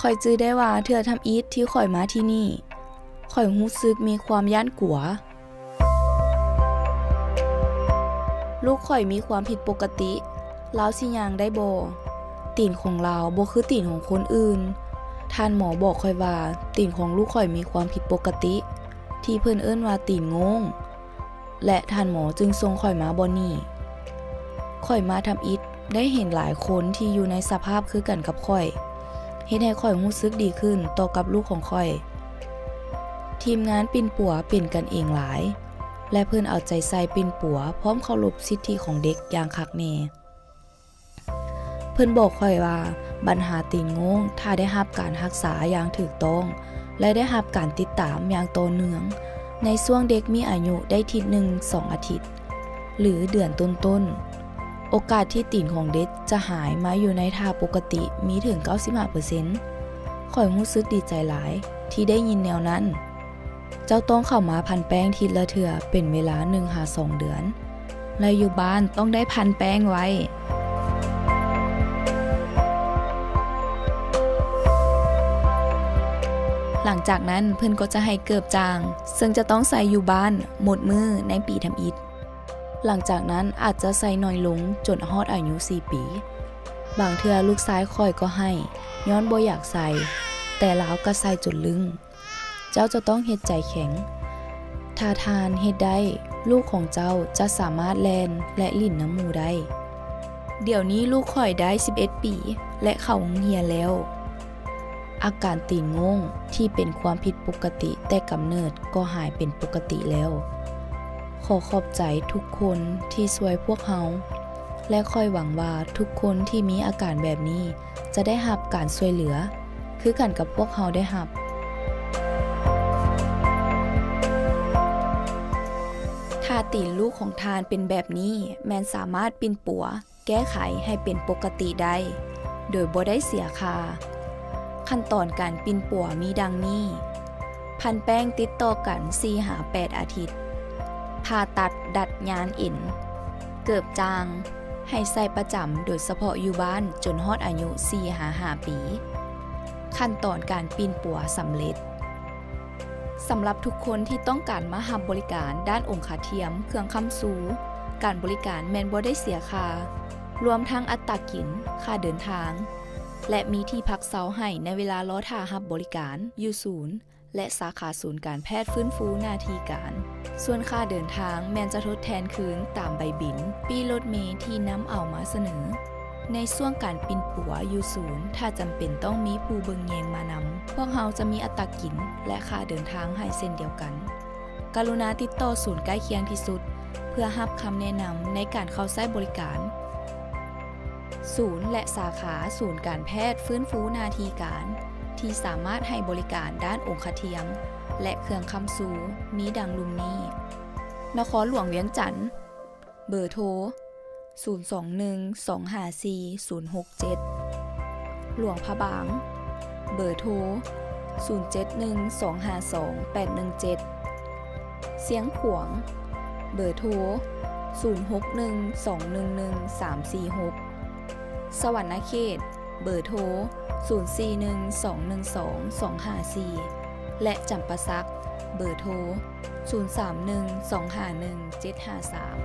ຂ້ອຍຈື່ໄດ້ວ່າເທື່ອທຳອິດທີ່ຂ້ອຍມາທີ່ນີ້, ຂ້ອຍຮູ້ສຶກມີຄວາມຢ້ານກົວ. ລູກຂ້ອຍມີຄວາມຜິດປົກກະຕິ. ລາວຊິຍ່າງໄດ້ບໍ່? ຕີນຂອງລາວບໍ່ຄືຕີນຂອງຄົນອື່ນ. ທ່ານໝໍບອກຂ້ອຍວ່າຕີນຂອງລູກຂ້ອຍມີຄວາມຜິດປົກກະຕິ, ທີ່ເພິ່ນເອີ້ນວ່າຕີນໂງ່ງ. ແລະ ທ່ານໝໍຈຶ່ງສົ່ງຂ້ອຍມາບ່ອນນີ້. ຂ້ອຍມາທຳອິດໄດ້ເຫັນຫຼາຍຄົນທີ່ຢູ່ໃນສະພາບຄືກັນກັບຂ້ອຍ, ເຮັດໃຫ້ຂ້ອຍຮູ້ສຶກດີຂຶ້ນຕໍ່ກັບລູກຂອງຂ້ອຍ. ທີມງານປິ່ນປົວເປັນກັນເອງຫຼາຍ ແລະ ເພິ່ນເອົາໃຈໃສ່ປິ່ນປົວ ພ້ອມເຄົາລົບສິດທິຂອງເດັກຢ່າງຄັກແນ່. ເພິ່ນບອກຂ້ອຍວ່າບັນຫາຕີນໂງ່ງ ຖ້າໄດ້ຮັບການຮັກສາຢ່າງຖືກຕ້ອງ ແລະ ໄດ້ຮັບການຕິດຕາມຢ່າງຕໍ່ເນື່ອງ ໃນຊ່ວງເດັກມີອາຍຸໄດ້ທິດໜຶ່ງສອງອາທິດ ຫຼື ເດືອນຕົ້ນໆ, ໂອກາດທີ່ຕີນຂອງເດັກຈະຫາຍມາຢູ່ໃນທ່າປົກກະຕິມີເຖິງເກົ້າສິບຫ້າເປີເຊັນ. ຂ້ອຍຮູ້ສຶກດີໃຈຫຼາຍທີ່ໄດ້ຍິນແນວນັ້ນ. ເຈົ້າຕ້ອງເຂົ້າມາຜັນແປ້ງທິດລະເທື່ອເປັນເວລາໜຶ່ງຫາສອງເດືອນ ແລະ ຢູ່ບ້ານຕ້ອງໄດ້ຜັນແປ້ງໄວ້. ຫຼັງຈາກນັ້ນເພິ່ນກໍຈະໃຫ້ເກີບຈ້າງ, ເຊິ່ງຈະຕ້ອງໃສ່ຢູ່ບ້ານໝົດມື້ໃນປີທຳອິດ. ຫຼັງຈາກນັ້ນອາດຈະໃສ່ໜ້ອຍລົງຈົນຮອດອາຍຸສີ່ປີ. ບາງເທື່ອລູກຊາຍຂ້ອຍກໍໄຫ້ ຍ້ອນບໍ່ຢາກໃສ່, ແຕ່ລາວກໍໃສ່ຈົນລຶ້ງ. ເຈົ້າຈະຕ້ອງເຮັດໃຈແຂງ. ຖ້າທ່ານເຮັດໄດ້, ລູກຂອງເຈົ້າຈະສາມາດແລ່ນ ແລະ ຫຼິ້ນນຳໝູ່ໄດ້. ດຽວນີ້ລູກຂ້ອຍໄດ້ສິບເອັດປີ ແລະ ເຂົ້າໂຮງຮຽນແລ້ວ. ອາການຕີນໂງ່ງທີ່ເປັນຄວາມຜິດປົກກະຕິແຕ່ກຳເນີດກໍຫາຍເປັນປົກກະຕິແລ້ວ. ຂໍຂອບໃຈທຸກຄົນທີ່ຊ່ວຍພວກເຮົາ ແລະ ຂ້ອຍຫວັງວ່າທຸກຄົນທີ່ມີອາການແບບນີ້ຈະໄດ້ຮັບການຊ່ວຍເຫຼືອ ຄືກັນກັບພວກເຮົາໄດ້ຮັບ. ຖ້າຕີນລູກຂອງທ່ານເປັນແບບນີ້, ແມ່ນສາມາດປິ່ນປົວ ແກ້ໄຂໃຫ້ເປັນປົກກະຕິໄດ້ ໂດຍບໍ່ໄດ້ເສຍຄ່າ. ຂັ້ນຕອນການປິ່ນປົວມີດັ່ງນີ້: ພັນແປ້ງຕິດຕໍ່ກັນສີ່ຫາແປດອາທິດ, ຜ່າຕັດດັດຍານເອັນ, ເກີບຈ້າງ, ໃຫ້ໃສ່ປະຈຳໂດຍສະເພາະຢູ່ບ້ານຈົນຮອດອາຍຸສີ່ຫາຫ້າປີ. ຂັ້ນຕອນການປິ່ນປົວສຳເລັດ. ສຳລັບທຸກຄົນທີ່ຕ້ອງການມາຮັບບໍລິການດ້ານອົງຄາທຽມເຄື່ອງຄ້ຳຊູ, ການບໍລິການແມ່ນບໍ່ໄດ້ເສຍຄ່າ, ລວມທັງອັດຕາກິນ, ຄ່າເດີນທາງ ແລະ ມີທີ່ພັກເຊົາໃຫ້ໃນເວລາລໍຖ້າຮັບບໍລິການຢູ່ສູນ ແລະ ສາຂາສູນການແພດຟື້ນຟູໜ້າທີ່ການ. ສ່ວນຄ່າເດີນທາງແມ່ນຈະທົດແທນຄືນຕາມໃບບິນປີ້ລົດເມທີ່ນຳເອົາມາສະເໜີ. ໃນຊ່ວງການປິ່ນປົວຢູ່ສູນ, ຖ້າຈຳເປັນຕ້ອງມີຜູ້ເບິ່ງແຍງມານຳ, ພວກເຮົາຈະມີອັດຕາກິນ ແລະ ຄ່າເດີນທາງໃຫ້ເຊັ່ນດຽວກັນ. ກະລຸນາຕິດຕໍ່ສູນໃກ້ຄຽງທີ່ສຸດ ເພື່ອຮັບຄຳແນະນຳໃນການເຂົ້າໃຊ້ບໍລິການ. ສູນ ແລະ ສາຂາສູນການແພດຟື້ນຟູໜ້າທີ່ການ ທີ່ສາມາດໃຫ້ບໍລິການດ້ານອົງຄະທຽມ ແລະ ເຄື່ອງຄ້ຳຊູ ມີດັ່ງລຸ່ມນີ້: ນະຄອນຫຼວງວຽງຈັນ, ເບີໂທ ສູນສອງໜຶ່ງ ສອງຫ້າສີ່ ສູນຫົກເຈັດ. ຫຼວງພະບາງ, ເບີໂທ ສູນເຈັດໜຶ່ງ ສອງຫ້າສອງ ແປດໜຶ່ງເຈັດ. ຊຽງຂວາງ, ເບີໂທ ສູນຫົກໜຶ່ງ ສອງໜຶ່ງໜຶ່ງ ສາມສີ່ຫົກ. ສະຫວັນນະເຂດ, ເບີໂທ ສູນສີ່ໜຶ່ງ ສອງໜຶ່ງສອງ ສອງຫ້າສີ່ ແລະ ຈຳປາສັກ, ເບີໂທ ສູນສາມໜຶ່ງ ສອງຫ້າໜຶ່ງ ເຈັດຫ້າສາມ.